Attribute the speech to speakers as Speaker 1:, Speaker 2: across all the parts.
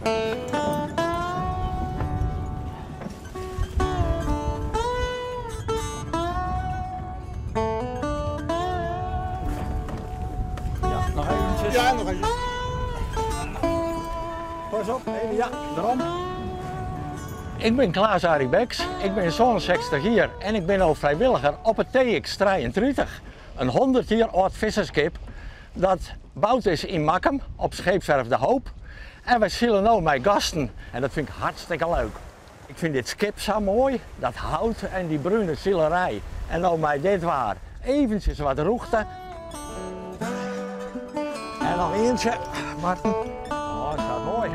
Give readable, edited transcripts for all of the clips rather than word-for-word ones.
Speaker 1: Ja, noch eventjes.
Speaker 2: Ja, noch even.
Speaker 1: Pas op, even, ja, derom. Ik bin Klaas Arie Beks, ik bin 67 jier en ik bin no frijwilliger op it TX 33, in 100 jier âld fisserskip dat boud is yn Makkum op Scheepswerf De Hoop. En wy sile no mei gasten en dat fyn ik hartstikke leuk. Ik fyn dit skip sa moai, dat hout en dy brune silerij. En no mei dit waar eventsjes wat rûchte. En noch ientsje, Marten. Oh, is dat moai.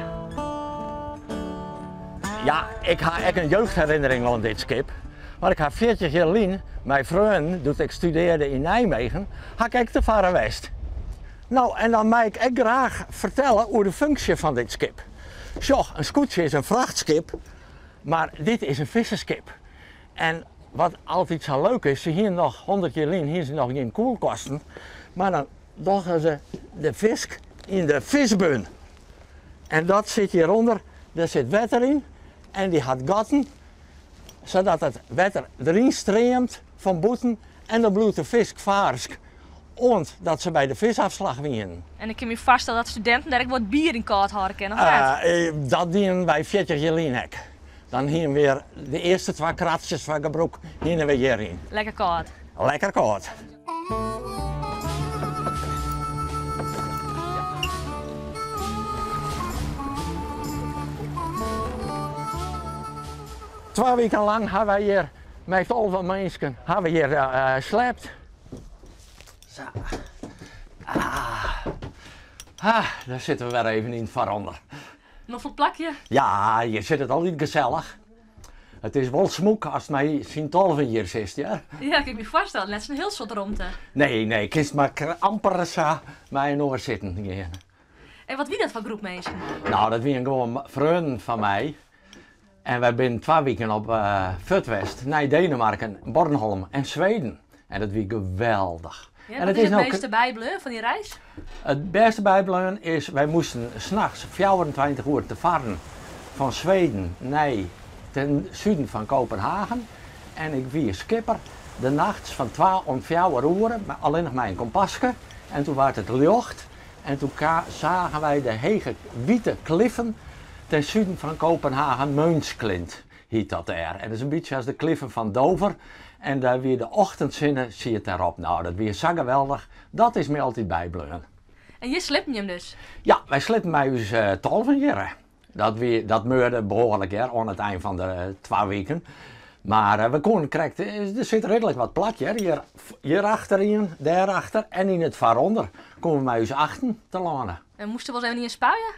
Speaker 1: Ja, ik ha ek in jeugdherinnering oan dit skip. Want ik ha 40 jier lyn mei freonen, doe't ik studearde yn Nijmegen, ha ik ek te farren west. No, en dan mei ik ek graach fertelle oer de funksje fan dit skip. Sjoch, in skûtsje is in frachtskip, mar dit is in fisserskip. En wat altyd sa leuk is, se hiene noch 100 jier lyn hiene se noch gjin kuolkasten, mar dan dogge se de fisk yn de fiskbun. En dat sit hjirûnder, dêr sit wetter yn en dy hat gatten, sadat it wetter deryn streamt fan bûten en dan bliuwt de fisk faarsk oant dat se by de visafslach wienen.
Speaker 3: En ik kin my foarstelle dat studinten dêr ek wat bier yn kâld hâlde kinne, of net?
Speaker 1: Dat dienen wy 40 jier lyn ek. Dan hienen we de earste twa kratsjes foar gebrûk hienen we hjiryn.
Speaker 3: Lekker kâld.
Speaker 1: Lekker kâld. Twa wiken lang ha wy hjir mei 12 minsken ha we hjir slept. Sa. Ah. Ah, dêr sitte we wer even yn it foarûnder.
Speaker 3: Noflik plakje?
Speaker 1: Ja, hjir sit it altyd gesellich. It is wol smûk ast mei syn tolven hjir sitst, hear.
Speaker 3: Ja, kin ik my foarstelle. Net sa'n hiel soad romte.
Speaker 1: Nee, nee, kinst mar amper sa mei inoar sitten gean.
Speaker 3: En wat wie dat foar groep minsken?
Speaker 1: Nou, dat wienen gewoan freonen fan my. En wy binne twa wiken op fuort west nei Denemarken, Bornholm en Sweden. En dat wie geweldich.
Speaker 3: Ja, wat is it bêste bybleaun fan dy reis?
Speaker 1: It bêste bybleaun is, wy moasten nachts 24 oer te farren fan Sweden nei ten suden fan Kopenhagen. En ik wie skipper de nachts fan twa oant fjouwer oere, allinnich mei in kompaske. En toen waard it ljocht en toen zagen wy de hege wite kliffen ten suden fan Kopenhagen, Møns Klint hiet dat dêr. En dat is in bytsje as de kliffen fan Dover. En dêr wie de ochtendsinne siet dêrop. Nou, dat wie sa geweldich. Dat is my altyd bybleaun.
Speaker 3: En hjir sliepen jim dus?
Speaker 1: Ja, wy sliepen mei ús tolven hjir. Dat wie, dat meurde behoarlik hear, oan it ein fan de twa wiken. Mar we koenen krekt, der sit reedlik wat plak hear, hjir, hjir achteryn, dêr achter en yn it foarûnder koenen we mei ús achten telâne.
Speaker 3: En moast der wolris even ien spuie?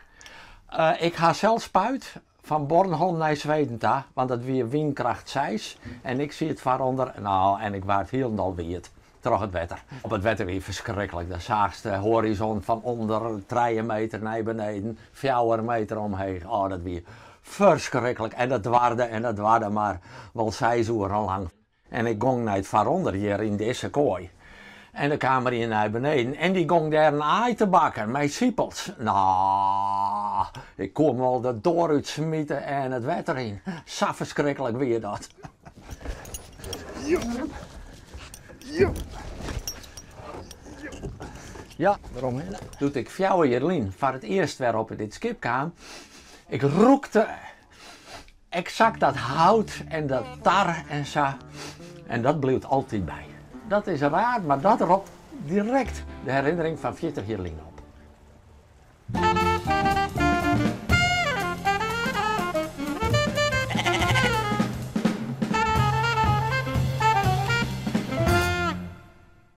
Speaker 1: Ik ha sels spuid fan Bornholm nei Sweden ta, want dat wie wynkracht seis en ik siet foarûnder, nou en ik waard hielendal wiet troch it wetter. Op it wetter wie ferskriklik, dan seachst de hoarizon fan ûnder trije meter nei beneden, fjouwer meter omheech. Oh, dat wie ferskriklik en dat doarde en dat doarde mar wol seis oeren lang. En ik gong nei it foarûnder hjir yn dizze koai. En der kaam der ien nei beneden en dy gong dêr in aai te bakken mei sipels. No, ik koe him wol de doar útsmite en it wetter yn. Sa ferskriklik wie dat. Ja, werom hinne. Doe't ik fjouwer jier lyn foar it earst wer op dit skip kaam, ik rûkte Eksakt dat hout en dat tar en sa. En dat bliuwt altyd by. Dat is raar, mar dat ropt direkt de herinnering fan 40 jier lyn op.